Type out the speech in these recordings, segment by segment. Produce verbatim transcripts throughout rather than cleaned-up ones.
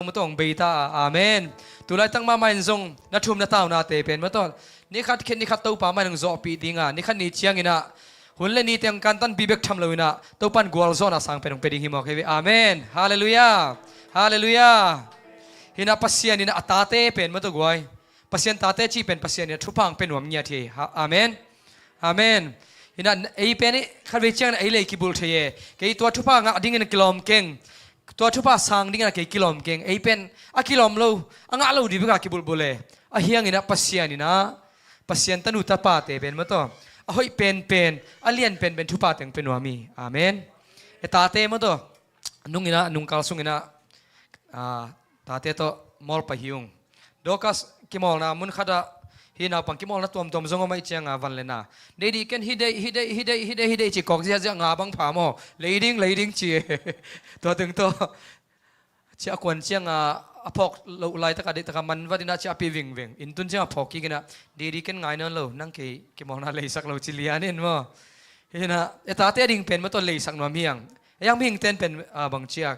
maw tawh hong bei ta a. Amen. Tulaitak mahmah in zong na thum na taunate pen maw tawh ni khat khit ni khat Topa mah in hong zawhpih ding a, ni khat ni ciangin ah hun le ni teng kantanpih bek tham loin ah Topa in gualzawhna sang pen hong pia ding hi mawk hi ve. Amen. Halleluiah. Halleluiah. Hi in ah Pasian in ah a tate pen maw tawh guai, Pasian tate cih pen Pasian in ah thupha hong pia nuam ngiat hi. Ha, amen. Amen. Hi in ah ei pen i khatvei ciangin ah ei lei kibulh thei e. Kei tua thupha ngah dingin ah kilawm keng, tua thupha sang dingin ah kei kilawm keng. Ei pen a kilawm lo, a ngah lo ding bek a kibulhbulh e. Ahi hangin ah Pasian in ah, Pasian tanu tapate pen maw tawh a hoih penpen, a lian penpen thupha teng pia nuam hi. Amen. E tate maw tawh nungin ah, nungkal sungin ah, ah, tate tawh mawl pah hi ung. Dorcas kimawlna mun khatah, hi naupang kimawlna tuamtuam zong om ahih cianga van le na, deih dih ken, hi deih, hi deih, hi deih, hi deih, hi deih ci kawk ziahziah, nga bang pha maw, lei ding, lei ding ci. Tua teng tawh ci a kuan cianga a phawk loh laitaka deihtaka man vat in ah ci a pi vingving, inn tun cianga phawk kik in ah, deih dih ken, ngai nawn lo, nang kei kimawlna leisak lo ci lian in maw. Hi in ah e tate ading pen maw tawh leisak nuam hi hang. E hang mihing ten pen, ah, bang ci a,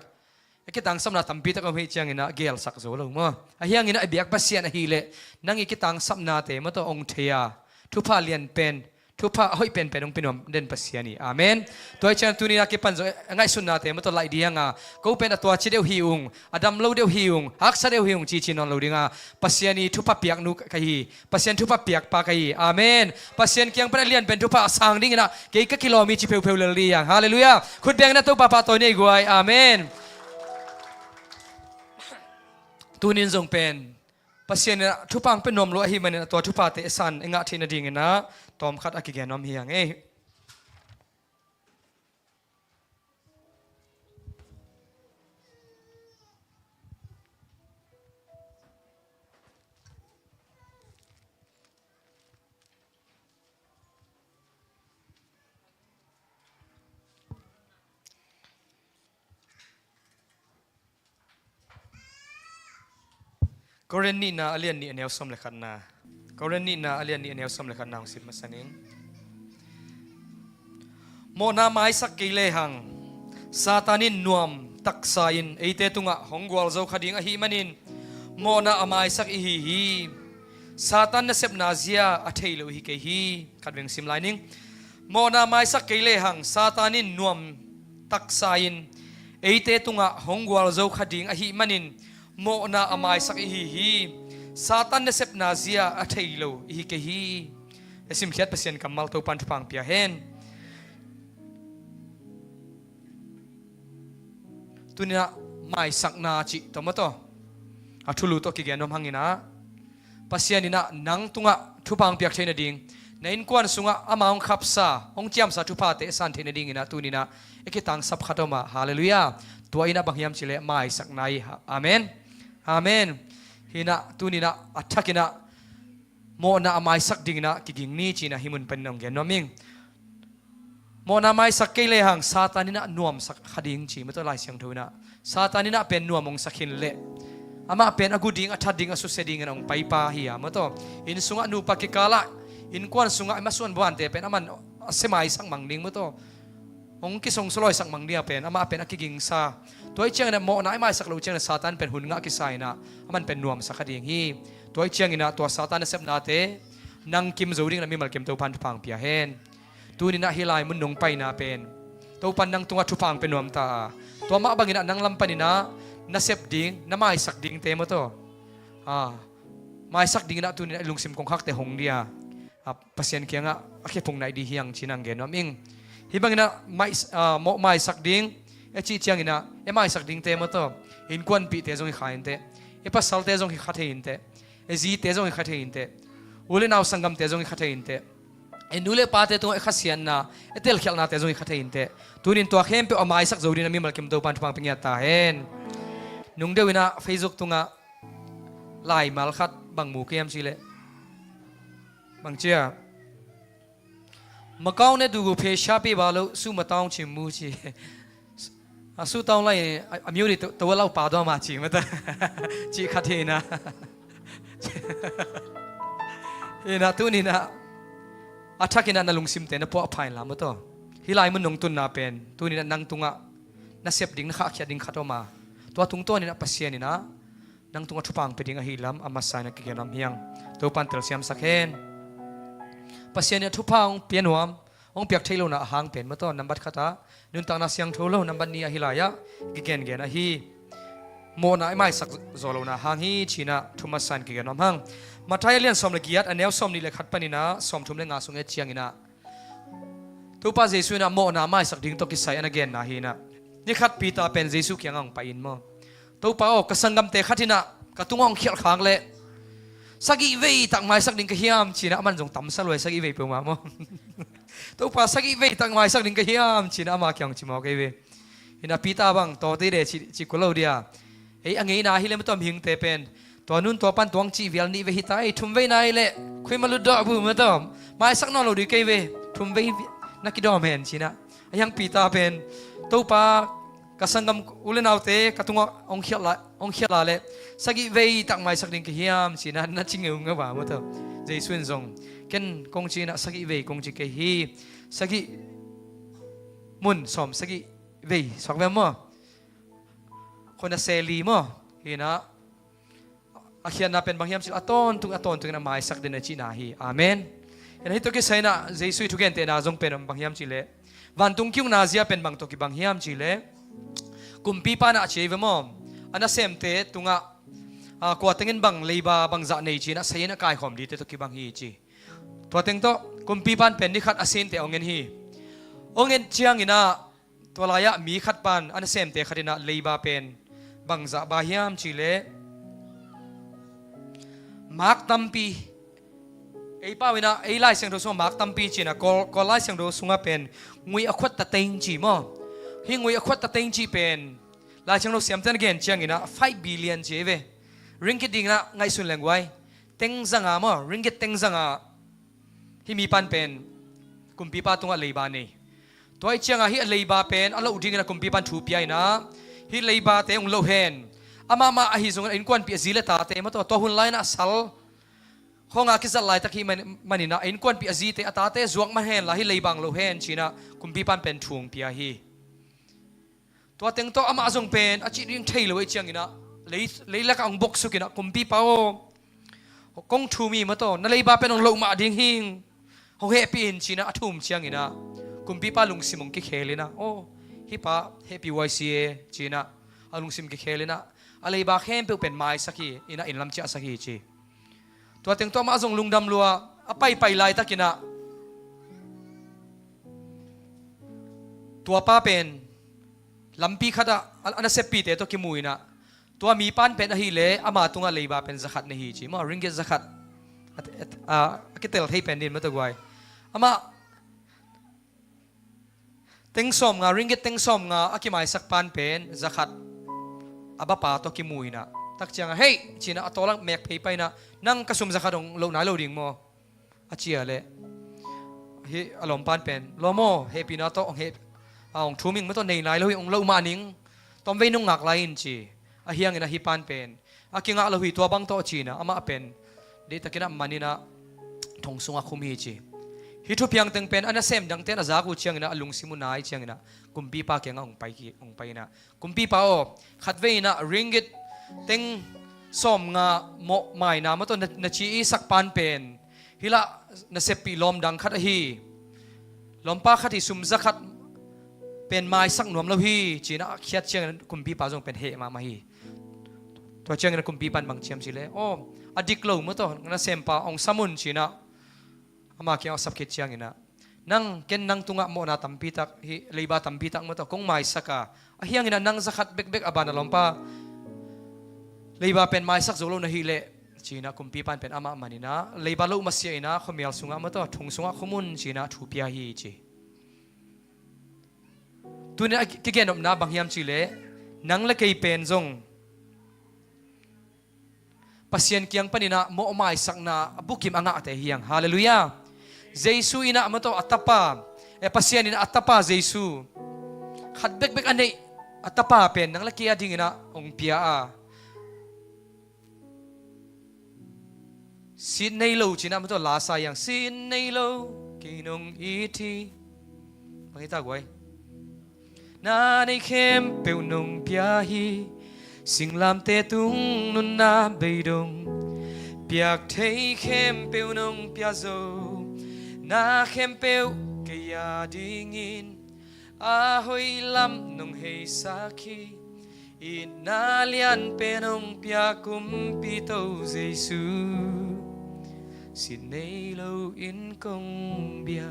i kitangsapna tampi tak om hi ciangin ah gelsak zo lo maw. Ahi hangin ah i biak Pasian ahih leh nang i kitangsapnate maw tawh hong thei a, thupha lian pen, thupha a hoih penpen hong pia nuam den Pasian hi. Amen. Tua hi ciangin tuni in ah kipan zong a ngaihsutnate maw tawh laih ding a, ko pen a tuaci deuh hi ung, a dam lo deuh hi ung, haksa deuh hi ung cici nawn lo ding a, Pasian i thupha piaknu ka hi. Pasian thupha piakpa ka hi. Amen. Pasian kiang pan a lian pen thupha a sang dingin ah kei ka kilawm hi ci pheupheu lel dih hang. Halleluiah. Khut beng in ah Topa pahtawi nei guai. Amen. Tunin zong pen Pasian in ah thupha hong pia nuam lua ahih manin ah tua thuphate i san i ngah theih nadingin ah tawmkhat a kigen nuam hi hang ei. Korin nihna a lian nih a neu sawm le khatna. Korin nihna a lian nih a neu sawm le khatna hong sim masa ning. Mawhna maisak kei lehang Satan in nuam taksa in eite tungah hong gualzo kha ding ahih manin mawhna a maisak ihi hi. Satan nasepna zia a thei lo ihi kei hi. Khat veng sim lai ning. Mawhna maisak kei lehang Satan in nuam taksa in eite tungah hong gualzo kha ding ahih manin mawhna a maisak ihi hi. Satan nasepna zia a thei lo ihi kei hi. A simkhiat Pasian kammal Topan thupha hong pia hen. Tuninah maisakna cih tawh maw tawh a thulu tawh kigen nuam hanginah Pasian inah nang tungah thupha hong piak theih nading, na innkuan sungah ama hong khapsa, hong ciamsa thuphate a san theih nadinginah tuninah i kitangsap khat om ah. Halleluiah. Tua inah bang hiam cihleh maisakna hi. Amen. Amen. Hinah tuninah a thakinah mawhna a maisak dinginah kiging ni cinah hih mun panin hong gen nuam ing. Mawhna maisak kei lehang Satan inah nuamsak kha ding ci maw tawh Lai Siangtho inah. Satan inah pen nuam hong sak hinleh amah pen a gu ding, a that ding, a susia dingin hong paipa hi a maw tawh. Inn sungah nupa kikalah, innkuan sungah i masuan buante pen aman a sia maisak mang ding maw tawh. Hong kisongsuloisak mang ding a pen amah pen a kigingsa. Tua ih cianginah mawhna i maisak loh cianginah Satan pen hun ngah kisa inah aman pen nuamsak kha ding hi. Tua ih cianginah tua Satan nasepnate nang kim zo dinginah mimal kim Topan thupha hong pia hen. Tuninah hih lai mun nong paina pen Topan nang tungah thupha hong pia nuam ta a, tua mah banginah nang lam paninah na sep ding, na maisak dingte maw tawh. A, maisak dinginah tuninah i lungsim kongkhakte hong dia. A, Pasian kiangah a khephung naih dih hiang cinah hong gen nuam ing. Hih banginah mais-, a, mawh maisak ding e cih cianginah e maisak dingte maw tawh. Innkuanpihte zong hi kha inteh. E pasalte zong hi kha thei inteh. E zite zong hi kha thei inteh. U le nau sanggamte zong hi kha thei inteh. E nu le pate tungah e khasiatna, e telkhialhnate zong hi kha thei inteh. Tunin tua khempeuh a maisak zo dinginah mimal kim Topan thupha hong pia ngiat ta hen. Nung deuh inah Facebook tungah laimal khat bang mu ka hiam cihleh, bang cia, မကောင်းတဲ့သူကို ဖယ်ရှားပေးပါလို့ ဆုမတောင်းချင်ဘူး ci. ဆုတောင်းလိုက်ရင် အမျိုးတွေ တဝက်လောက် ပါသွားမှာ ci မတ ci ခတ်ထင်နာ Inah tuninah a thakinah na lungsimte na puah pha inla maw tawh. Hih lai mun nong tunna pen tuninah nang tungah na sep ding, na khahkhiat ding khat om a, tua tungtawninah Pasian inah nang tungah thupha hong pia ding ahi lam a masa in a kigen nuam hi hang. Topa'n telsiamsak hen. Pasian in a thupha hong pia nuam, hong piak theih lohna a hang pen maw taw, nambat khat ah nuntakna siangtho lo, nambat nih ah hih lai-ah kigengen ahi mawhna i maisak zo lohna a hang hi ci-in ah thu masa in kigen nuam hang. Matthai a lian sawm le giat, a neu sawmnih le khat panin ah sawmthum le nga sung et ciangin ah Topa Jesuh in ah mawhna maisak ding tawh kisai a na genna hi in ah, ni khat Peter pen Jesuh kiangah hong pai in maw, "Topa aw, ka sanggamte khat in ah ka tungah hong khialh khak leh sagih vei tak maisak ding ka hiam?" ci-in ah, aman zong tamsa lua hi, sagih vei peuhmah maw. "Topa, sagih vei tak maisak ding ka hiam?" ci-in ah ama kiang hong ci mawk hi ve. Hi in ah Peter bang, "Tawte de," ci, ci kul lo dia. Ei a ngeina hi leh maw taw, mihingte pen tua nun tua pan tuang cih vial nih vei hi ta, ei thum vei nai leh khuima lut dawh bu maw taw, maisak nawn lo ding kei ve, thum vei na kidawm hen ci-in ah. Ahi hang Peter pen, "Topa, ka sanggam u le naute ka tungah hong khialh la, hong khialh la leh sagih vei tak maisak ding ka hiam?" ci-in ah na ci ngeungeu a maw taw. Jesuh in zong, "Ken kong ci-in ah sagih vei kong ci kei hi, sagih mun sawm sagih vei suak ve maw, khua na se li maw." Hi in ah a khiatna pen bang hiam cih leh a tawntung, a tawntungin a maisak den a cihna hi. Amen. Hi in ah hih tawh kisai in ah Jesuh ii thugentehna zong pen bang hiam cih leh, vantung ki-ukna zia pen bang tawh kibang hiam cih leh, kumpipa in ah ci hi ve maw, a nasemte tungah, a, kua teng in bang leiba bangzah nei ci-in ah sai in a kaikhawm dingte tawh kibang hi ci. Tua teng tawh kumpipa in pen ni khat a sinte hong en hi. Hong en ciangin ah tua lai-ah mi khat pan, a nasemte khat in ah leiba pen bangzah ba hiam cih leh, maak tampi, ei pau in ah, ei Lai Siangtho sungah maak tampi ci-in ah, Kawl, Kawl Lai Siangtho sungah pen ngui a khuat tateng ci maw. Hih ngui a khuat tateng cih pen Lai Siangtho siamte'n a gen ciangin ah five billion ci hi ve. Ringgit dingin ah ngaihsun leng guai, teng zanga maw, ringgit teng zanga hih mipa in pen kumpipa tungah leiba nei. Tua ahih ciangah hih a leiba pen a loh dingin ah kumpipa in thu pia in ah, "Hih leibate hong loh hen. Amah mah ahi zongin a innkuanpih a zi le tate maw taw, tua hun lai-in ah sal khawngah a kizat laitak hi man, manin ah a innkuanpih a zite, a tate zuak man hen la, hih leiba hong loh hen," ci-in ah kumpipa in pen thu hong pia hi. Tua teng tawh amah zong pen a cih ding thei lo ahih ciangin ah, lei, leilakah hong boksuk in ah, "Kumpipa aw, kong thum hi maw taw, na leiba pen hong loh mah ding hi, hong hehpih in," ci-in ah a thum ciangin ah kumpipa lungsim hong kikhel in ah, "Aw, hih pa hehpih huai si e," ci-in ah a lungsim kikhel in ah, a leiba khempeuh pen maisak hi in ah, inn lam ciahsak hi ci. Tua teng tawh amah zong lungdam lua, a paipai laitakin ah tua pa pen lampi khatah a, a naseppihte tawh kimu in ah, tua mipa in pen ahih leh ama tungah leiba pen zakhat nei hi ci maw, ringgit zakhat. A, a, a, a kitel thei pen ding maw taw guai. Amah teng sawmnga, ringgit teng sawmnga a kimaisak pa in pen zakhat a bapa tawh kimu in ah, tak ciangah, "Hei," ci-in ah a tawlak mek phei pah in ah, "Nang ka sum zakhat hong loh nai lo ding maw?" a cih leh, hih a lawmpa in pen, "Lawm aw, hehpihna tawh hong heh, a, hong thum ing maw taw, nei nai lo hi, hong loh mah ning, tawmvei nong ngak lai in," ci. Ahi hangin ah hih pa in pen a kingah lo hi tua bang tawh ci-in ah, amah pen deihtakin ah man in ah thong sungah khum hi ci. Hih thupiang teng pen a nasem dangte'n a zak uh ciangin ah, a lungsim uh nai ciangin ah kumpipa kiangah hong pai ki, hong pai in ah, "Kumpipa aw, khatvei in ah ringgit teng sawmnga mawh maina maw taw, na, na ci i sak pa in pen hih lah naseppih lawm dang khat ahi, lawmpa khat hi, sum zakhat pen maisak nuam lo hi," ci-in ah a khiat ciangin kumpipa zong pen heh mahmah hi. Tua ciangin ah kumpipa in bang ci hiam cih leh, "Aw, a dik lo maw taw, nasempa, hong sam un," ci-in ah ama kiangah a sap khit ciangin ah, "Nang, ken nang tungah mawhna tampi tak, hih leiba tampi tak maw taw kong maisak a, ahi hangin ah nang zakhat bekbek a ban a lawmpa leiba pen maisak zo lo na hih leh," ci-in ah kumpipa in pen amah man in ah leiba loh masiah in ah khuamial sungah maw taw, thong sungah khum un, ci-in ah thu pia hi ci. Tuni-in a ki, kigen nopna bang hiam cih leh, nang le kei pen zong Pasian kiang panin ah mawh maisakna a bukim a ngahte hi hang. Halleluiah. Jesuh in ah maw taw a tapa, eh, Pasian in ah a tapa Jesuh khat bekbek a neih a tapa pen nang le kei a dingin ah hong pia a, "Sin nei lo," ci-in ah maw taw, la sa hi hang, "Sin nei lo kei nong it hi." Bang hi ta guai? "Na neih khempeuh nong pia hi, Singlamteh tung nunna beidong, piak thei khempeuh nong pia zo, na khempeuh kei a dingin a hoih lam nong heisak hi. Itna lianpen hong pia kumpi to Jesu, sin nei lo in kong bia.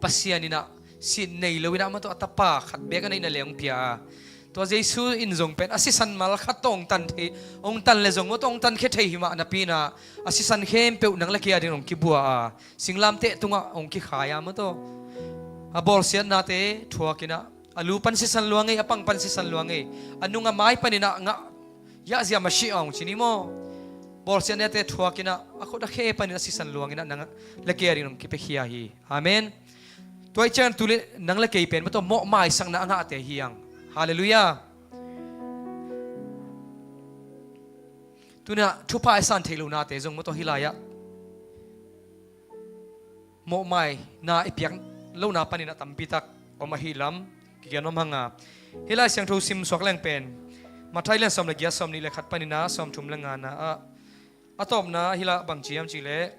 Pasian in ah sin nei lo in ah maw tawh a tapa khat bek a neihna leh hong pia a, tua Jesu in zong pen a sisan mal khat tawh hong tan thei, hong tan leh zong maw tawh hong tankhia thei hi mah napi in ah a sisan khempeuh nang le kei a dingin hong kibua a, singlamteh tungah hong kikhai a maw tawh. A bawlsiatnate thuak in ah, a lu pan sisan lua ngei, a pang pan sisan lua ngei, a nung a mai panin ah ngah yahzia mah si a hong ci ni maw. Bawlsiatnate thuak in ah a khut a khe panin a sisan luang in ah nang le kei a dingin hong kipiakhia hi. Amen. Tua ahih ciangin tu leh nang le kei pen maw tawh mawh maisakna a ngahte hi hang. Halleluiah. Tu in ah thupha i san theih lohnate zong maw tawh hih lai-ah mawhmaina i piak lohna panin ah tampi tak om ahih lam kigen nuam hang a, hih Lai Siangtho sim suak leng pen Matthai lian sawm le giat, sawm nih le khat panin ah sawm thum le ngana ah, a tawpna hih lah bang ci hiam cih leh,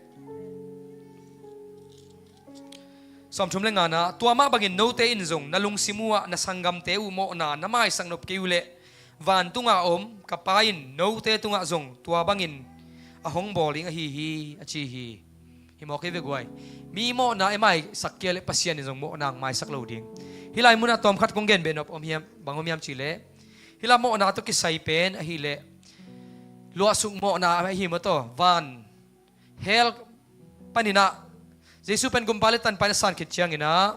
sawm thum le ngana ah, tua mah bangin note in zong na lungsim uh ah na sanggamte uh mawhna na maisak nop kei uh leh vantung a om ka Pa in note tungah zong tua bangin a hong bawl ding ahi hi, a ci hi. Hi mawk hi ve guai. Mi mawhna i maisak kei leh Pasian in zong mawhna hong maisak lo ding. Hih lai munah tawmkhat kong gen beh nop om hiam, bang om hiam cih leh, hih lai mawhna tawh kisai pen ahih leh luahsuk mawhna ahi maw tawh, van hell panin ah Jesu pen gumpa le tanpa in a san khit ciangin ah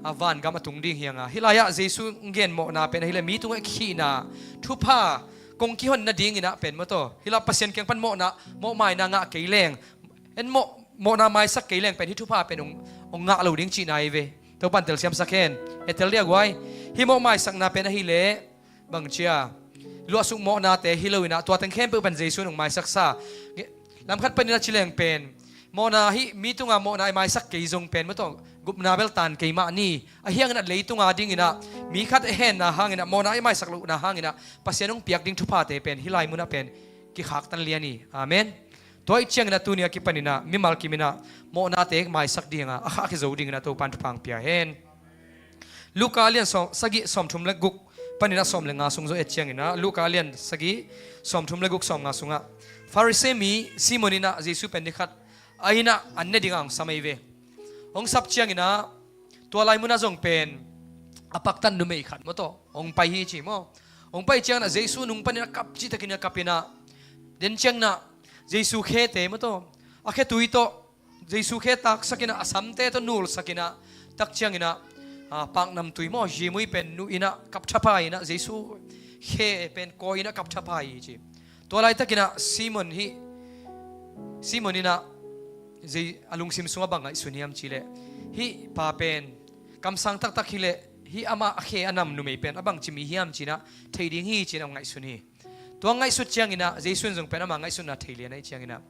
a vangam a tung ding hi hang a, hih lai-ah Jesu hong gen mawhna pen ahih leh mi tungah i khihna thupha kong kihon nadingin ah pen maw tawh, hih lai Pasian kiang pan mawhna, mawhmaina ngah kei leng, en mawh, mawhna maisak kei leng pen hih thupha pen hong, hong ngah lo ding cihna hi ve. Topa'n telsiamsak hen. E, tel dia guai. Hih mawh maisakna pen ahih leh bang ci a, luahsuk mawhnate hi lo in ah tua teng khempeuh pen Jesu in hong maisaksa. Lam khat panin a ci leng pen, mawhna hih mi tunga mawhna i maisak kei zong pen maw tawh gupna bel tan kei mah ni. Ahi hangin ah leitung a dingin ah mi khat a henna hangin ah, mawhna i maisak lohna hangin ah Pasian hong piak ding thuphate pen hih lai munah pen kikhaktan lian hi. Amen. Tua ahih ciangin ah tuni a kipanin ah mimal kim in ah mawhnate maisak ding a, a khahkhia zo dingin ah Topa'n thupha hong pia hen. Luka a lian sawm, sagih, sawm thum le guk panin ah sawm le nga sung zong et ciangin ah, Luka a lian sagih, sawm thum le guk, sawm nga sungah Pharisee mi Simon in ah Jesu pen ni khat a inn ah an ne dingah hong sam ahi ve. Hong sap ciangin ah tua lai munah zong pen a paktat numei khat maw tawh hong pai hi ci maw. Hong pai ciangin ah Jesu nung panin a kap cihtakin a kap in ah, den ciangin ah Jesu khete maw tawh, a khetui tawh Jesu khe taksak in ah, a samte tawh nulsak in ah, tak ciangin ah, a, paknamtui maw, zimui pen nuh in ah kap thapai in ah, Jesu khe pen kawi in ah kap thapai hi ci. Tua laitakin ah Simon hih, Simon in ah, Jei-, a lungsim sungah bang ngaihsun hiam cih leh, hih pa pen kamsang taktak hi leh, hih amah a khe a nam numei pen a bangci mi hiam ci-in ah thei ding hi ci-in ah ngaihsun hi. Tua ngaihsut ciangin ah Jesu in zong pen ama ngaihsutna thei lian ahih ciangin ah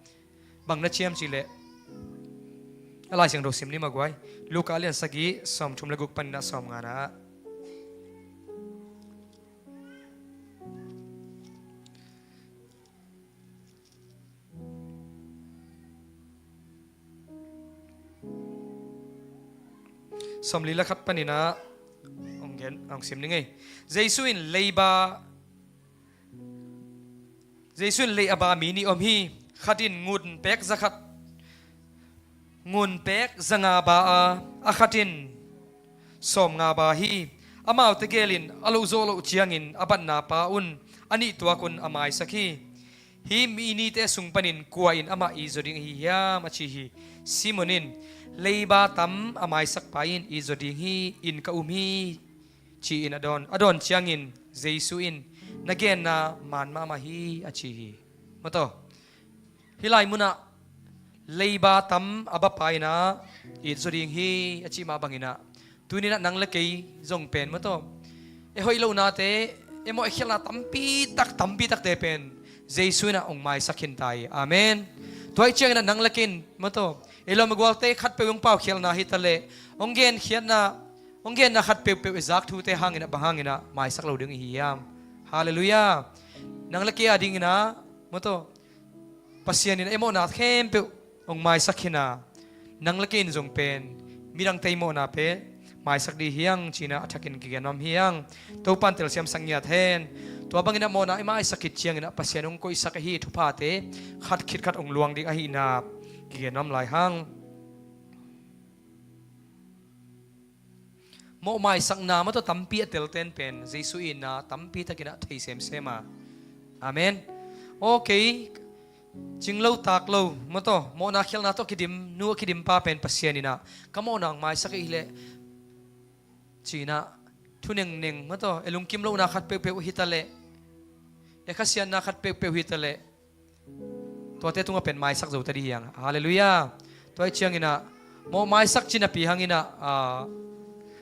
bang na ci hiam cih leh, a Lai Siangtho sim ni maw guai. Luka a lian sagih, sawm thum le guk panin ah sawm ngana ah. Sawmli le khat panin ah hong gen, hong sim ning ei. Jesu in leiba, Jesu in lei a ba mi nih om hi. Khat in ngun pek za khat, ngun pek za nga ba a, a khat in sawm nga ba hi. Amaute gel in a loh zawh loh ciangin a batna pa un a nih tuak un a maisak hi. Hih mi nite sung panin kua in amah it zaw ding ahi hiam, a ci hi. Simon in, leiba tam a maisak pa in it zaw ding hi, inn ka um hi, ci-in a dawn. A dawn ciangin Jesu in, na genna man mahmah hi, a ci hi. Maw taw, hih lai munah leiba tam a bapa in ah it zaw ding hi, a cih mah bangin ah, tuni-in ah nang le kei zong pen maw taw, e hoih lohnate, e mawh e khialhna tampi tak, tampi takte pen Jesu in ah hong maisak khin ta hi. Amen. Tua ahih ciangin ah nang le kei in maw taw, e lawm e gualte khatpeuh hong paukhialhna hi ta leh, hong genkhiatna, hong genna khat peuhpeuh e zak thute hangin ah, bang hangin ah maisak lo ding i hi hiam? Halleluiah. Nang le kei a dingin ah, maw taw, Pasian in ei mawhna khempeuh hong maisak hi a, nang le kei in zong pen midangte mawhna pen maisak ding hi hang ci-in ah a thakin kigen nuam hi hang. Topa'n telsiamsak ngiat hen. Tua bangin ah mawhna i maisak khit ciangin ah Pasian hong koihsak ahi thuphate khat khit khat hong luang ding ahihna kigen nuam lai hang. Mawh maisakna, maw taw, tampi a telten pen Jesuh itna tampi takin ah thei semsem a. Amen. Okay. Cing lo tak lo, maw taw, mawhna khialhna tawh kidim, nu a kidim pa pen Pasian in ah ka mawhna hong maisak ahih leh ci-in ah thu nengneng, maw taw, e lungkim lohna khat peuhpeuh hi ta leh, e khasiatna khat peuhpeuh hi ta leh, tuate tungah pen maisak zo ta ding hi hang. Halleluiah. Tua ahih ciangin ah mawh maisak ci napi hangin ah, ah,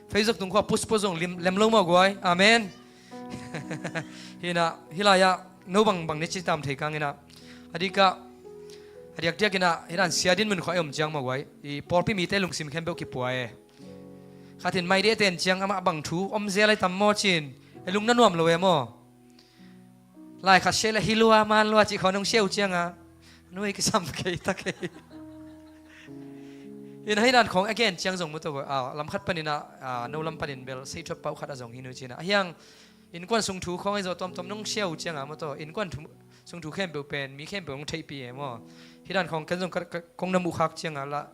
Facebook tung khua puspus zong lem, lem lo maw guai. Amen. Hi a, hih lai-ah no bangbang ni ci tam thei kang in ah, a dikah, a diakdiakin ah hih dan sia din mun khua i om ciang maw guai, i pawlpi mite lungsim khempeuh kipua e. Khat in mai deh ten ciang amah bang thu om zel ai tam maw ci-in, e lung na nuam lo e maw. Lai khat sia le hi lua man lua cih khawng hong sia uh ciangin a nuai kisam kei ta kei. Hi a, hih dan khawng a gen ciang zong, maw taw, a, lam khat panin ah, a, no lam panin bel sei thuat pah khat a zong hi nuam ci-in ah, a hiang innkuan sung thu khawng ahi zaw tuamtuam nong sia uh ciangin a, maw taw, innkuan thu, sung thu khempeuh pen mi khempeuh hong theihpih e maw. Hih dan khawng ken zong ka, ka, kong na muh khak ciangin a lah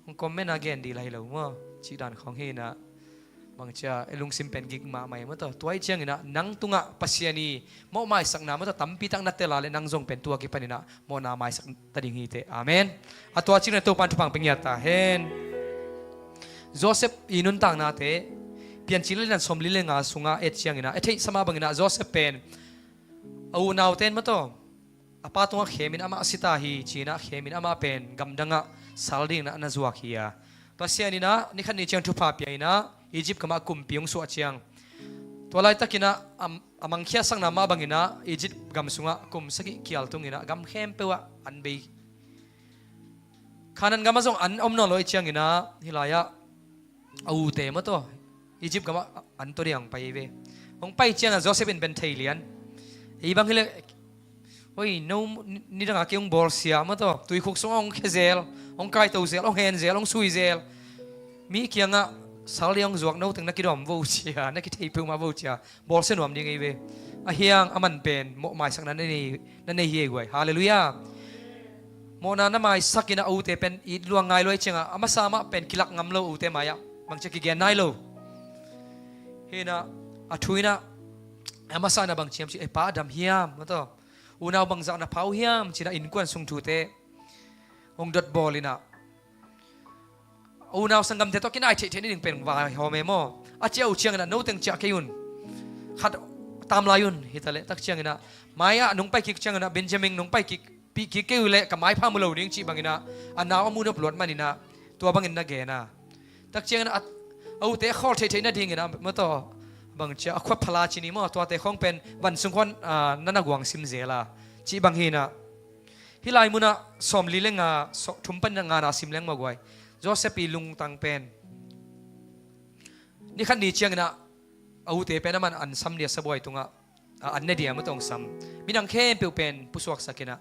hong comment a gen ding lai lo maw, cih dan khawng hi a. Bangci a, e lungsim pen gik mahmah e, maw taw. Tua ahih ciangin ah nang tungah Pasian i mawh maisakna, maw taw, tampi tak na tel a leh nang zong pen tua kipanin ah mawhna maisak ta ding hi teh. Amen. A tua ciangin ah Topa'n thupha hong pia ngiat ta hen. Joseph i nuntaknate Piancil alian sawmli le nga sungah et ciangin ah, e theihsa mah bangin ah Joseph pen a unaute in, maw taw, a pa tungah khemin amah a si ta hi ci-in ah khemin amah pen gamdangah sal dingin ah na zuak hi a. Pasian in ah ni khat ni ciang thupha pia in ah Egypt gamah kumpi hong suah ciang, tua laitakin ah a, a mangkhiasakna mah bangin ah Egypt gam sungah kum sagih kial tungin ah gam khempeuh ah an bei. Kanaan gamah zong an om nawn lo ahih ciangin ah hih lai-ah a ute, maw taw, Egypt gamah an tawh ding hong pai ve. Hong pai ciangin Joseph in pen thei lian. Ei bang hi leh, oi, no, ni, nidangah kei hong bawlsia, maw taw, tuikhuk sungah hong khia zel, hong kaito zel, hong hen zel, hong sui zel. Mi kiangah sal ding hong zuak, no teng na kidawm vo cia, na kithei peuhmah vo cia. Bawlsia nuam ding ei ve. A hiang a man pen mawh maisakna na nei, na nei hi ei guai. Halleluiah. Mawhna na maisak in ah a ute pen it lua ngai lua ahih ciangin ah a masa mah pen kilak ngam lo, a ute mai-ah bangci a kigen nai lo. Hi a, a thu in ah a masa in ah bang ci hiam cih leh, e pa, a dam hiam, maw taw, unau bangzah na pha uh hiam ci-in ah innkuan sung thute hong dot bawl in ah, unau sanggamte tawh kinai theihtheih nading pen vaihawm e maw. A ciah uh ciangin ah no teng ciah kei un, khat tam lai un, hi ta leh, tak ciangin ah mai-ah nong pai kik ciangin ah Benjamin nong pai kik, pih kik kei uh leh ka maipha mu lo ding cih bangin ah a nau a mu nop luat manin ah tua bangin na gen a. Tak ciangin ah a ute a khawl theihtheih nadingin ah, maw taw, bangci a, a khuap phala ci ni maw, tuate khawng pen van sung khawng, a, na na guang sim zel a, cih bang hi a. Hih lai munah sawmli le nga, saw-, thum panin ah ngana sim leng maw guai. Joseph i lungtang pen ni khat ni ciangin ah a ute pen a man an sam dia sabuai tungah, a, an ne dia, maw taw, hong sam. Midang khempeuh pen pusuaksak in ah,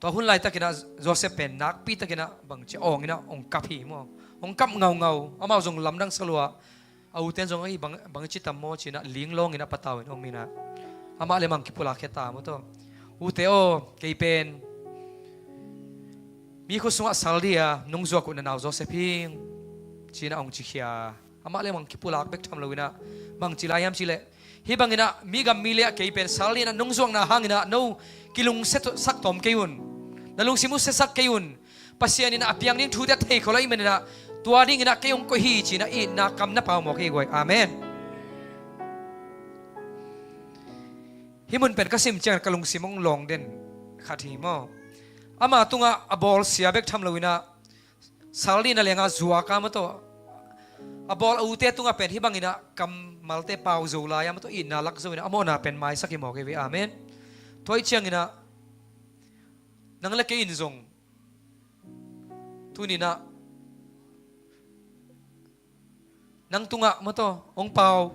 tua hun laitakin ah Joseph pen nakpi takin ah bangci a awng in ah hong kap hi maw. Hong kap ngaungau, amau zong lamdang sa lua. A ute in zong, ei, bang, bangci tam maw ci-in ah linglawng in ah patau in om in ah, amah le mang kipulak khia ta, maw taw. Ute aw, kei pen mi khut sungah sal ding a nong zuak uh na nau Joseph hi ing, ci-in ah hong cikhia. Amah le mang kipulak bek tham lo in ah, bangci lai hiam cih leh, hih bangin ah mi gam mi leh ah kei pen sal dingin ah nong zuakna hangin ah no kilungsiasak tawm kei un. Na lungsim uh siasak kei un. Pasian in ah a piang ding thute a thei khol ahih manin ah tua dingin ah kei hong koih hi ci-in ah itna kam na pau mawk hi guai. Amen. Hih mun pen ka sim ciangin ka lungsim hong lawng den khat hi maw. Ama tungah a bawlsia bek tham lo in ah sal dingin ah leng a zuak a, maw taw, a bawl a ute tungah pen hih bangin ah kammalte pau zo lai a, maw taw, itna lak zo in ah a mawhna pen maisak hi mawk hi ve. Amen. Tua ahih ciangin ah nang le kei in zong tuni-in ah nang tungah, maw taw, hong pau,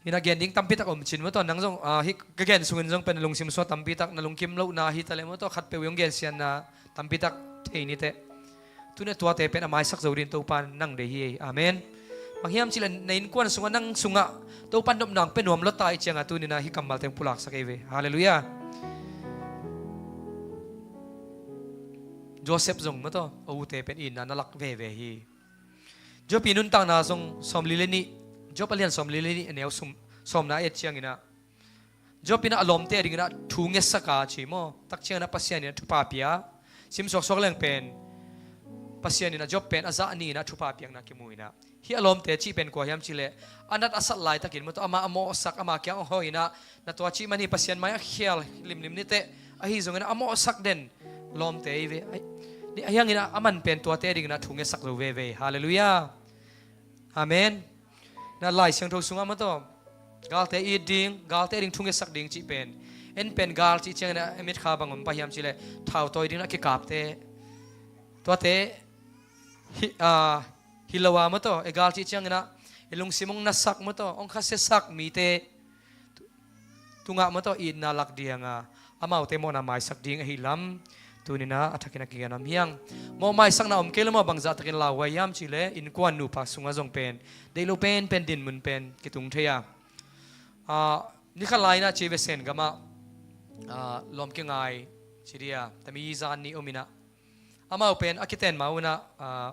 Ina gen ding tampi tak om cin maw tawh, nang zong, ah, hih ka gen sungin zong pen na lungsim sungah tampi tak na lungkim lohna hi ta leh maw tawh, khatpeuh i hong gensiatna tampi tak thei ni teh. Tuni a tuate pen a maisak zo dingin Topa in nang deih hi. Amen. Bang hiam cih leh na innkuan sungah, nang sungah Topa in nopna hong pia nuam lua ta ahih ciangin tuni-in ah hih kammalte hong pulaksak ei ve. Halleluiah. Joseph zong maw tawh, a ute pen itna na lak veve hi. Job i nuntakna zong sawmli le nih, Job a lian sawmli le nih, a neu sum, sawmna i et ciangin ah, Job in ah a lawmte adingin ah thu ngetsak a ci maw. Tak ciangin ah Pasian in ah thupha pia. Sim suaksuak leng pen Pasian in ah Job pen a zah ni-in ah thupha piakna kimu in ah. Hih a lawmte cih pen kua hiam cih leh, a nat a sat laitakin maw tawh, amah a mawhsak, amah kiang a hawh in ah, na tua cih man hi, Pasian mai-ah khial limlim ni teh, ahi zongin ah a mawhsak den lawmte hi ve. Ahi, ni, ahi hangin ah aman pen tuate adingin ah thu ngetsak zo veve. Halleluiah. Amen. Na Lai Siangtho sungah maw tawh, galte it ding, galte ading thu ngetsak ding cih pen, en pen gal cih ciangin ah a mitkha bang om pah hiam cih leh, thau tawi dingin ah kikapte, tuate hi, ah, hi lo a maw tawh, e gal cih ciangin ah i lungsim hong nasak maw tawh, hong khasiasak mite tungah maw tawh itna lak ding a, amaute mawhna maisak ding ahih lam tuni-in ah a thakin a kigen nuam hi hang. Mawh maisakna om kei lo maw, bangzah takin lauhuai hiam cih leh, innkuan nupa sungah zong pen deih loh penpen dinmun pen kitung thei a. Ah, ni khat lai-in ah ci ve, Sen gamah, ah, lawm kingai ci ding a, tami zan ni om in ah, amau pen a kiten ma un ah, ah,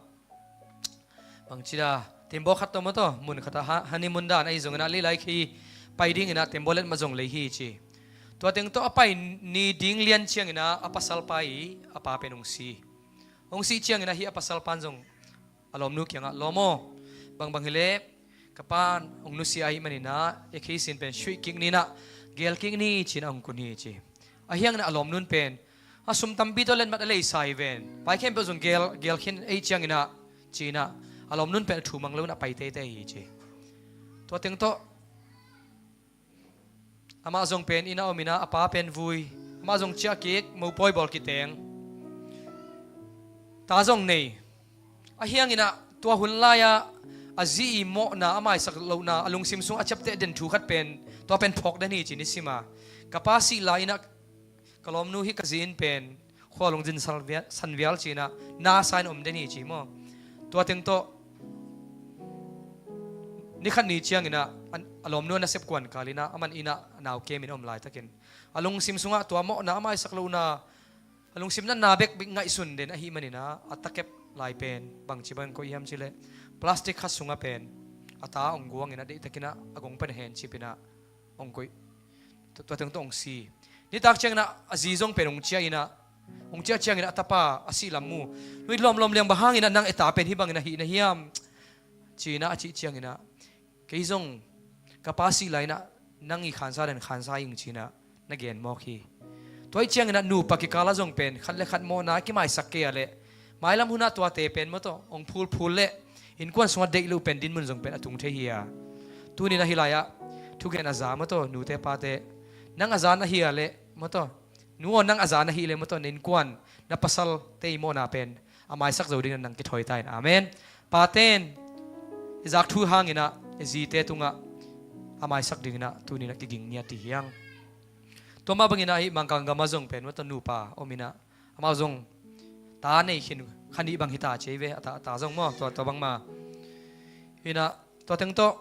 bangci dan, tembaw khat tawh maw tawh, mun khat ah ha-, honeymoon dan ahi zongin ah, lei lai khi pai dingin ah tembaw letmat zong lei hi ci. Tua teng tawh a pai ni ding lian ciangin ah a pasalpa i a pa pen hong si. Hong sih ciangin ah hih a pasalpa in zong a lawmnu kiangah, "Lawm aw, bangbang hi leh ka pa in hong nusia ahih manin ah, e kheisin pen suih kik ni in ah, gel kik ni," ci-in ah hong kun hi ci. Ahi hangin ah a lawmnu in pen, "A sum tampi tawh letmat a leisa hi ven. Pai khempeuh zong gel, gel khin ei ciangin ah," ci-in ah a lawmnu in pen a thu mang lo in ah pai teitei hi ci. Tua teng tawh amah zong pen inn ah om in ah, a pa pen vui. Amah zong ciah kik, mopawi bawl kiteng. Ta zong nei. Ahi hangin ah tua hun lai-ah a zi i mawhna, a maisak lohna, a lungsim sung a ciapteh den thu khat pen, tua pen phawk den hi ci, nisim a, "Ka pa sih lai-in ah ka lawmnu hih ka zi in pen khua lungzin san vial, san vial," ci-in ah na sa in om den hi ci maw. Tua teng tawh ni khat ni ciangin ah, a, a lawmnu a nasep kuan kal in ah, aman inn ah a nau kem in a om laitakin, a lungsim sungah tua mawhna, a maisak lohna, a lungsim natna bekbek ngaihsun den ahih manin ah, a takep lai pen bangci bang koih hiam cih leh, plastic khat sungah pen a ta hong guang in ah, deihtakin ah a gong pan hencip in ah hong koih. Tu-, tua teng tawh hong si. Nitak ciangin ah a zi zong pen hong ciah in ah, hong ciah ciangin ah a tapa a sih lam mu. "Nuih lawmlawm liang, bang hangin ah nang e ta pen hih bangin ah hih na hiam?" ci-in ah a cih ciangin ah, "Kei zong ka pa sih lai-in ah nang i khansa den khansa ing," ci-in ah na gen mawk hi. Tua ahih ciangin ah nupa kikal ah zong pen khat le khat mawhna a kimaisak kei a leh, mailam hun ah tuate pen maw tawh hong phulphul leh, innkuan sungah deih loh pen dinmun zong pen a tung thei hi a. Tuni-in ah hih lai-ah thugen a za maw tawh, nute pate, nang a za na hi a leh maw tawh, nu aw, nang a za na hih leh maw tawh, na innkuan, na pasalte i mawhna pen a maisak zo dingin nang kithawi ta in. Amen. Pate in i zak thu hangin ah i zite tungah a maisak dingin ah tuni-in ah kiging ngiat hi hang. Tua mah bangin ah hih Mangkang gamah zong pen maw tawh nupa om in ah, amau zong ta nei khin, kha nih bang hi ta ci ei ve, a ta, a ta zong maw, tua, tua bang mah. In ah tua teng tawh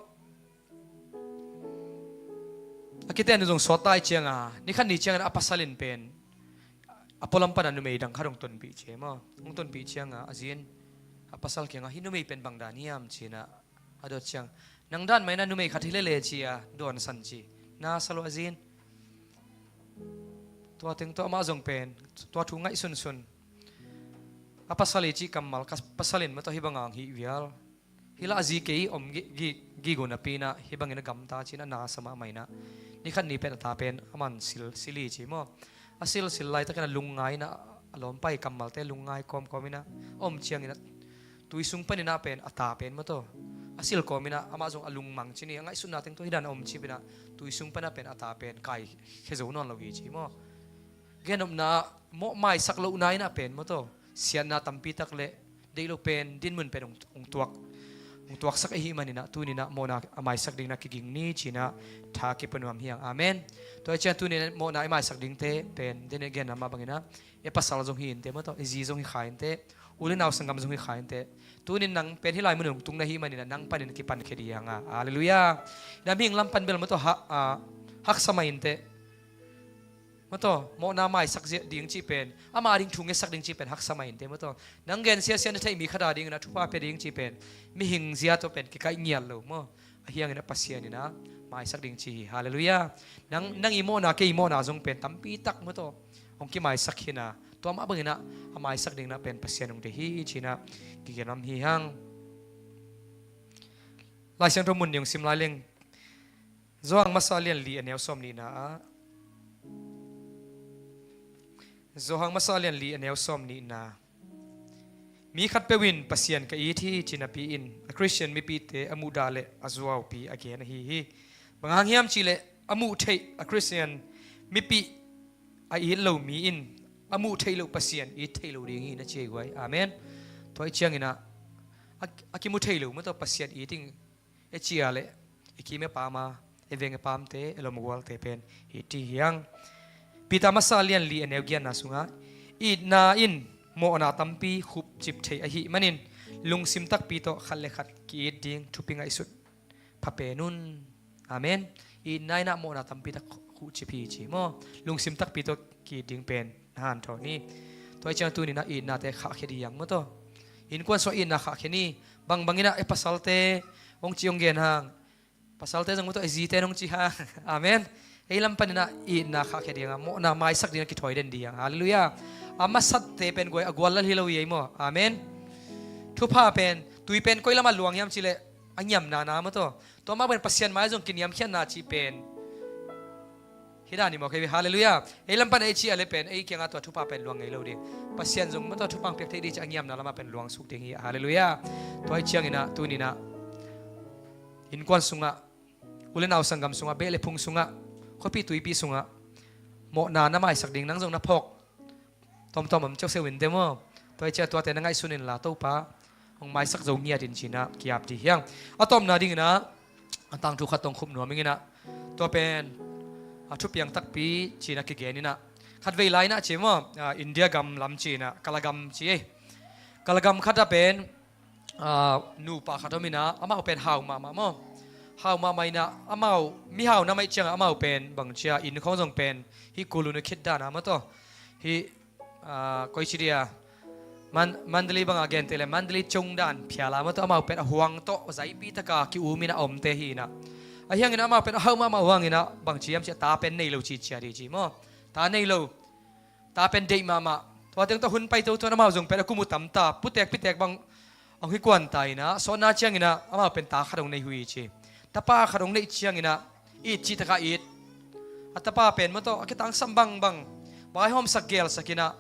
a kiten zong suak ta ahih ciangin, ni khat ni ciangin a pasal in pen a pualam pan ah numei dang khat hong tonpih ci ei maw. Hong tonpih ciangin a zi in a pasal kiangah, "Hih numei pen bang dan hiam?" ci-in ah a dot ciang, "Nang dan mah in ah numei khat hi lel e," ci-a dawnsan ci. Na sa lua a zi in. Tua teng tawh amah zong pen tua thu ngaihsunsun. A pasal i cih kammal, ka pasal in maw tawh hih bang hong hih vial. Hih lah a zi kei om gi, gi, gig uh napi-in ah hih bangin a gamta ci-in ah na sa mahmah in ah, ni khat ni pen a ta pen aman sil, sil hi ci maw. A silsil laitakin a lungngai in ah, a lawmpa i kammalte lungngai kawmkawm in ah, a om ciangin ah tui sung panin ah pen a ta pen maw tawh a sil kawm in ah, amah zong a lungmang ci ni, a ngaihsutna teng tawh hih dan a om cip in ah, tui sung pan ah pen a ta pen kaikhia zo nawn lo hi ci maw. Genopna ah mawh maisak lohna in ah pen maw tawh siatna tampi tak le deih loh pen dinmun pen hong, hong tuak. hong tuaksak ahih maninah tuninah mawhna a maisak dinginah kiging ni cinah tha kipuanuam hi hang. Amen. Tua hi ciang tuninah mawhna i maisak dingte pen dene genna mah banginah e pasal zong hi inte maw tawh, e zi zong hi kha inte, u le nau sanggam zong hi kha inte. Tunin nang pen hih lai mun hong tung na hih maninah nang panin kipankhia ding hang a. Halleluiah. Ina mihing lam pan bel maw tawh ha, a, haksa mah inte. Maw tawh, mawhna maisak ding cih pen, ama ding thu ngetsak ding cih pen haksa mah inte maw tawh. Nang gen siasia na theih mi khat a dinginah thupha pia ding cih pen mihing zia tawh pen kikaih ngiat lo maw. Ahi hanginah Pasian inah maisak ding ci hi. Halleluiah. Nang, nang i mawhna kei i mawhna zong pen tampi tak maw tawh hong kimaisak hi na, tua mah banginah a maisak dinginah pen Pasian hong deih hi cinah kigen lam hi hang. Lai Siangtho mun nih hong sim lai leng, Johan masa lian li a neu sawm nihna ah, Johan masa lian li a neu sawm nihna. Mi khatpeuh in Pasian ka it hi ci napi-in a Khristian mipihte a muhdah le a zuaupi a gen ahi hi. Bang hang hiam cihleh a muh theih a Khristian mipih a it lo mi in a muh theih loh Pasian it thei lo ding hi na ci hi guai. Amen. Tua hi cianginah a, a kimu thei lo maw tawh Pasian it ding e cia le e kim e pam a, e veng e pamte, e lom gualte pen it ding hi hang. Peter masa lian li a neu giatna sungah, itna in mawhna tampi khupcip thei ahih manin lungsim takpi tawh khat le khat ki-it ding thupi ngaihsut pha pen un. Amen. Itna inah mawhna tampi tak khupcip hi ci maw. Lungsim takpi tawh ki-it ding pen na hanthawn hi. Tua hi ciang tuninah itnate khahkhia ding hi hang maw tawh. Innkuan sungah itna khahkhia ni. Bang banginah e pasalte hong ci hong gen hang. Pasalte zong maw tawh e zite hong ci hang. Amen. Ei lam paninah itna khahkhia ding hang, mawhna maisak dingah kithawi den ding hang. Halleluiah. A masatte pen guai a guallal hi lo hi ei maw. Amen. Thupha pen, tui pen koi lamah luang hiam cihleh a ngiamna na maw tawh. Tua mah pen Pasian mai zong kiniamkhiatna cih pen hi dan hi maw kei. Halleluiah. Ei lam pan ei ci a le pen ei kiangah tua thupha pen luang ngei lo ding. Pasian zong maw tawh thupha hong piak theih ding cih a ngiamna lamah pen luang suk ding hi. Halleluiah. Tua hi cianginah tuninah innkuan sungah, u le nau sanggam sungah, beh le phung sungah, khuapi tuipi sungah mawhna na maisak ding nang zong na phawk tawmtawm om ciausiau inte maw. Tua hi ciah tuate na ngaihsun inla Topa hong maisak zo ngiat in cinah ki-ap ding hi hang. A tawpna dinginah a tangthu khat tawh khup nuam inginah, tua pen a thupiang takpi cinah kigen inah, khatvei lai inah ci maw, a, India gam lam cinah Kalagam ci ei. Kalagam khatah pen a, nupa khat om inah, amau pen hau mahmah maw. Hau mahmah inah amau mihau na maih ciangah amau pen bangcia inn khawng zong pen hih kulunu khit dana maw tawh, hih, a, koi ci dia, Man-, Mandalay banga gente le Mandalay cung dan phiala maw tawh, amau pen a huang tawh zaipi taka ki-um inah a omte hi inah. Ahi hanginah amau pen a hau mahmah huanginah bangci hiam ciah ta pen nei lo cicia dih ci maw. Ta nei lo. Ta pen deih mahmah. Tua teng tawh hun pai toto in amau zong pen a kum uh tam ta, putek pitek bang hong hi kuan ta inah, sawtna cianginah amau pen ta khat hong nei uh hi ci. Tapa khat hong neih cianginah it cih takah it. A tapa pen maw tawh a kitangsam bangbang, vaihawmsak gelsak inah,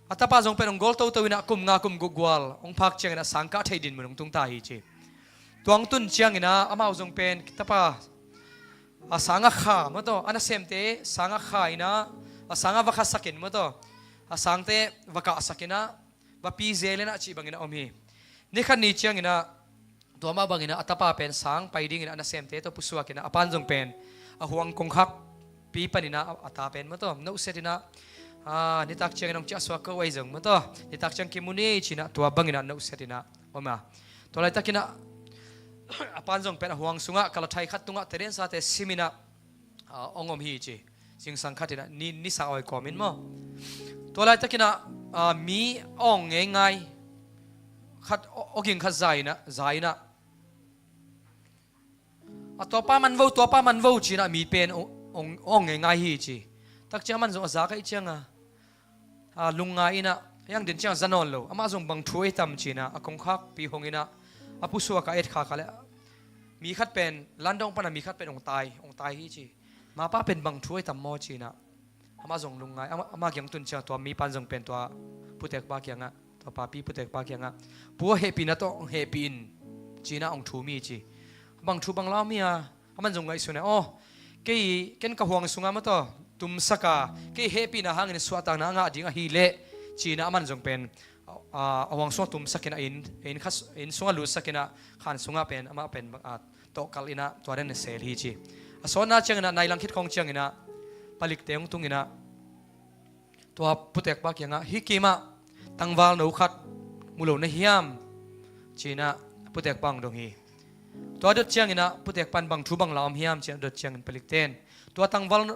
a tapa zong pen hong gol toto inah kum nga kum guk gual hong phak cianginah sang kah theih dinmun hong tung ta hi ci. Tua hong tun cianginah amau zong pen tapa a sang a kha maw tawh, a nasemte sang a kha inah, a sang a va khasak in maw tawh, a sangte va kahsak inah, va pi zel inah cih banginah om hi. Ni khat ni cianginah tua mah banginah a tapa pen sang pai dinginah a nasemte tawh pusuak inah, a pan zong pen a huang kongkhakpi paninah a, a ta pen maw tawh nohset inah, a, nitak ciangin hong ciahsuak ko ei zong maw tawh, nitak ciang kimu ni cinah tua banginah nohset inah om a. Tua laitakinah a pan zong pen a huang sungah kalathai khat tungah tedensate sim inah, a, hong om hi ci. Zingsang khat inah ni, nisa awi kawmin maw. Tua laitakinah, a, mi a awng ngeingai khat, aw, awging khat za inah, za inah, a, tuapa man vo, tuapa man vo cinah mi pen awng, awng, awng ngeingai hi ci. Takciang a man zong a za kaih cianga, a, lungngai inah, hiang din ciang za nawn lo, amah zong bang thu ei tam cinah a kongkhakpi hong inah a pusuak a etkhak a le, mi khat pen landong pana mi khat pen hong tai, hong tai hi ci. Mapa pen bang thu ei tam maw cinah amah zong lungngai, amah, amah kiang tun ciang tua mi pan zong pen tua putekpa kiangah, tua papi putekpa kiangah, pu, a hehpihna tawh hong hehpih in cinah hong thum hi ci. Bang thu bang lau mi a, a man zong ngaihsun e, aw, kei ken ka huang sungah maw tawh tumsaka, kei hehpihna hangin suahtakna a ngah ding ahileh cinah a man zong pen, a, a, a huang sungah tumsak inah inn, inn khat, inn sungah lutsak inah khan sungah pen amah pen, a, tawhkalh inah tua den a sel hi ci. A sawtna ciang inah nai lang khit khawng ciang inah palikte hong tung inah tua putekpa kiangah, "Hih kimah tangval no khat mu lo na hiam?" ci inah putekpa hong dong hi. Tua dot ciang inah putekpa in, "Bang thu bang la om hiam?" ci inah dot ciangin palikte in, "Tua tangval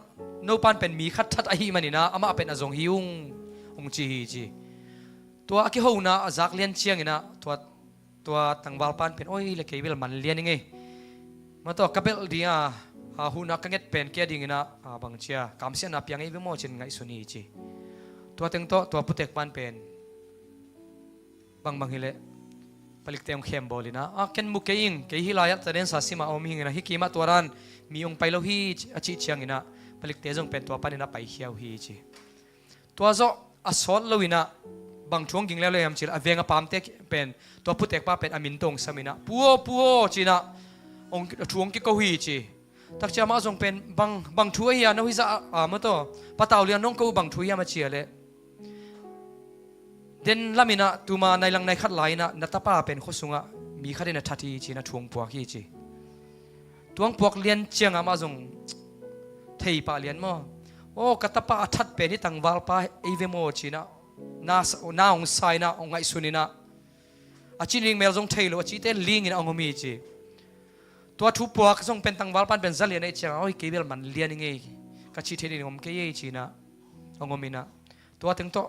no pan pen mi khat that ahih man inah amah pen a zong hi ung," hong ci hi ci. Tua a kihona a zak lian ciang inah tua, tua tangvalpa in pen, "Oi le, kei bel man lian ing ei. Mataw, ka belh ding a, a, huhna ka nget pen kei a ding inah, a, bang ci a, kamsiatna piang ei ve maw?" ci-in ngaihsun hi ci. Tua teng tawh tua putekpa in pen bangbang hileh palikte hong khembawl inah, "A, ken mu kei ing, kei hih lai-ah tadensa sim a om hi ing inah, hih kimah tua dan mi hong pai lo hi," a cih ciang inah palikte zong pen tua pan inah paikhia uh hi ci. Tua zawh a sawt lo inah bang thu hong ging leuleu hiam ci leh, a veng a pamte pen tua putekpa pen a min tawh hong sam inah, "Pu aw, pu aw," ci inah hong, thu hong kiko hi ci. Tak ciang amah zong pen, "Bang, bang thu ahi a, no hih zah a, a, mataw, patau lian nong ko uh, bang thu hiam?" a ci a leh, "Den lam inah tuma nai lang nai khat lai inah na tapa pen khua sungah mi khat in a that hi," ci inah thu hong puak hi ci. Thu hong puak lian ciang amah zong thei pah lian maw? "Aw, ka tapa a that pen hih tangvalpa ei ve maw?" ci inah na, na hong sa inah hong ngaihsun inah, a cih ding mel zong thei lo, a cihte ling inah hong om hi ci. Tua thu puak zong pen tangvalpa in pen za lian ahih ciangah, "Oi, kei bel man lian ing ei, ka cih theih ding om kei ei," ci inah hong om inah, tua teng tawh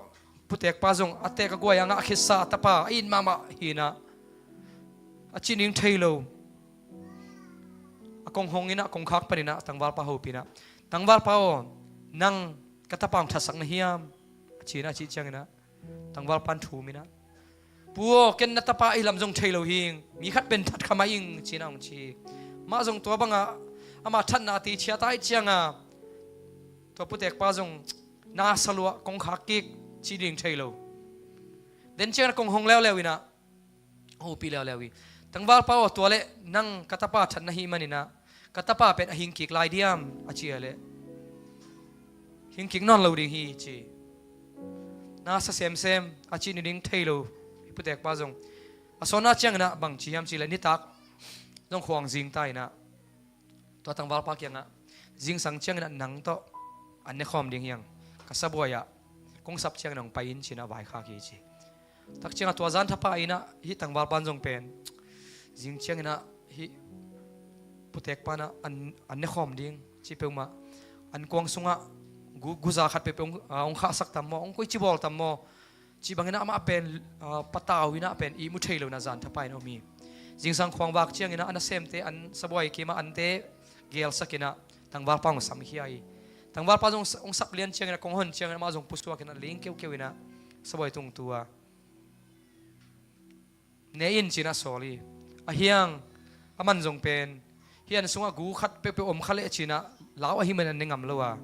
putekpa zong a teek a guai a ngah khitsa a tapa a it mahmah hi inah, a cih ding thei lo, a kong hong inah kongkhak pan inah tangvalpa hopih inah, "Tangvalpa aw, nang ka tapa hong thatsak na hiam?" a ci inah, a cih ciang inah tangvalpa in thum inah, "Pu aw, ken na tapa ahi lam zong thei lo hi ing, mi khat pen that kha mah ing," ci inah hong ci. Amah zong tua bangah amah thatna a teichia ta ahih ciangah tua putekpa zong na sa lua, kongkhak kik, cih ding thei lo. Den ciang inah kong hong leuleu inah hopih leuleu hi. "Tangvalpa aw, tua leh nang ka tapa that na hih man inah ka tapa pen a hing kik lai diam?" a ci a leh, "Hing kik nawn lo ding hi," ci. Na sa semsem, a cih ni ding thei lo. Hih putekpa zong a sawtna ciang inah bang ci hiam ci leh, nitak zong khuang zing ta inah tua tangvalpa kiangah, "Zingsang ciang inah nang tawh an ne khawm ding hi hang, ka sabuai ah kong sap ciang inah hong pai in," ci inah vaikhak hi ci. Tak ciangah tua zan thapai inah hih tangvalpa in zong pen zing ciang inah hih putekpa inah an, an ne khawm ding cih peuhmah, an kuang sungah gu, guza khat peuhpeuh hong, a, hong khahsak tam maw, hong koici bawl tam maw, cih bang inah amah pen, a, patau inah pen ihmu thei lo inah zan thapai inah om hi. Zingsang khuang vak ciang inah a nasemte, an sabuai kim ah ante gelsak inah tangvalpa hong samkhia hi. Tangvalpa zong sa, hong sap lian ciang inah, kong hon ciang inah amah zong pusuak inah ling keukeu inah sabuai tung tu a, "Ne in," ci inah sawl hi. Ahi hang aman zong pen, "Hih an sungah gu khat peuhpeuh om kha leh," ci inah lau ahih man an ne ngam lo a,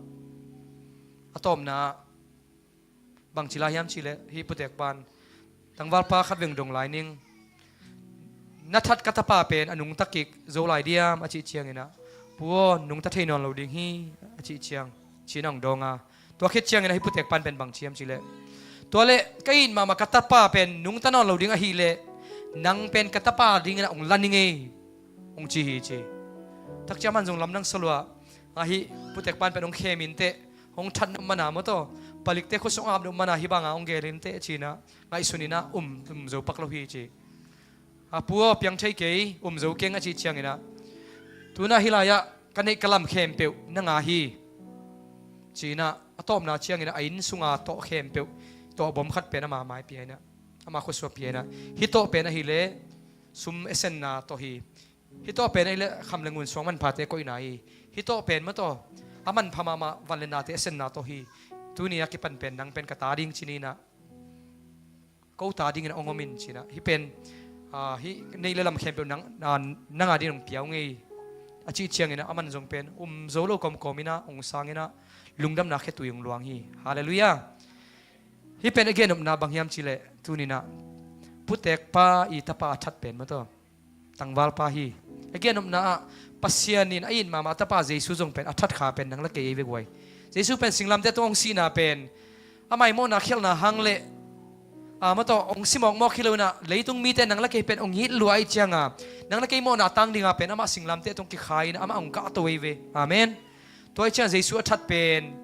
a tawpna ah bang ci lai hiam ci leh, hih putekpa in, "Tangvalpa, khat veng dong lai ning, na that ka tapa pen a nungta kik zo lai diam?" a cih ciang inah, "Pu aw, nungta thei nawn lo ding hi," a cih ciang, ci inah hong dawng a, tua khit ciang inah hih putekpa in pen bang ci hiam ci leh, "Tua leh ka it mahmah ka tapa pen nungta nawn lo ding ahih leh nang pen ka tapa ding inah hong la ning ei," hong ci hi ci. Tak ciang aman zong lamdang sa lua a, hih putekpa in pen hong khem inteh, hong that nop man a maw taw, palikte khua sung ap nop man a hih bang a hong gel inteh ci inah ngaihsun inah um, um zo pak lo hi ci. "A, Pu aw, piang thei kei, um zo keng," a cih ciang inah, "Tu-in ah hih lai-ah ka neih ka lam khempeuh na ngah hi," ci inah a tawpna ciang inah a inn sunga tawh khempeuh, tawh bawm khat pen ama mai pia inah, ama khuasung ah pia inah, "Hih tawh pen ahih leh sum esenna tawh hi. Hih tawh pen ahih leh kham le ngun, suang manphate koihna hi. Hih tawh pen maw taw, a manpha mahmah van le nate esenna tawh hi. Tuni a kipan pen nang pen ka ta ding," ci ni inah, "Ko ta ding inah hong om in," ci inah, "Hih pen, a, hih neih le lam khempeuh nang, a, nang a ding in hong pia ung ei," a cih ciang inah aman zong pen um zo lo kawmkawm inah hong sang inah lungdamna khetui hong luang hi. Halleluiah. Hih pen a gen nopna bang hiam ci leh, tuni inah putekpa i tapa a that pen maw taw, tangvalpa hi. A gen nopna ah Pasian in a it mahmah a tapa Jesu zong pen a that kha pen nang le kei ei ve guai. Jesu pen singlamteh tungah hong sihna pen a maimawhna khialhna hang le a, maw tawh, hong si mawkmawk hi lo inah, leitung mite nang le kei pen hong it lua ahih cianga, nang le kei mawhna tang dinga pen amah singlamteh tawh hong kikhai inah amah hong kahto ei ve. Amen. Tua ahih ciang Jesu a that pen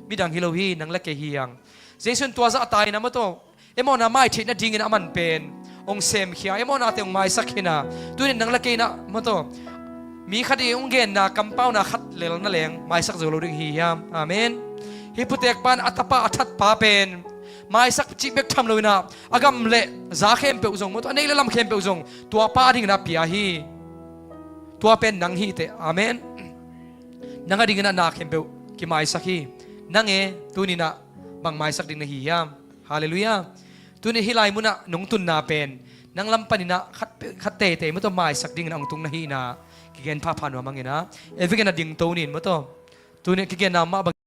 midang hi lo hi, nang le kei hi hang. Jesu in tua zahta inah, maw tawh, ei mawhna maitheih nadingin aman pen hong semkhia, ei mawhnate hong maisak hi inah, tunin nang le kei inah, maw tawh, mi khat i hong genna kampauna khat lel na leng maisak zo lo ding hi hiam? Amen. Hih putek pan a tapa a thatpa pen maisak cih bek tham lo inah, a gam le za khempeuh zong, maw tawh, a neih le lam khempeuh zong tua pa a dingin a pia hi. Tua pen nang hi teh. Amen. Nang a dingin a na khempeuh kimaisak hi. Nang e, tuni inah bang maisak ding na hi hiam? Halleluiah. Tuni hih lai munah nong tunna pen nang lam pan inah khat, khat teitei, maw tawh, maisak dingin hong tung na hi inah, kigen phapha nuam hang inah, ei vekin a dingto nin, maw tawh. Tuni kigenna mah bang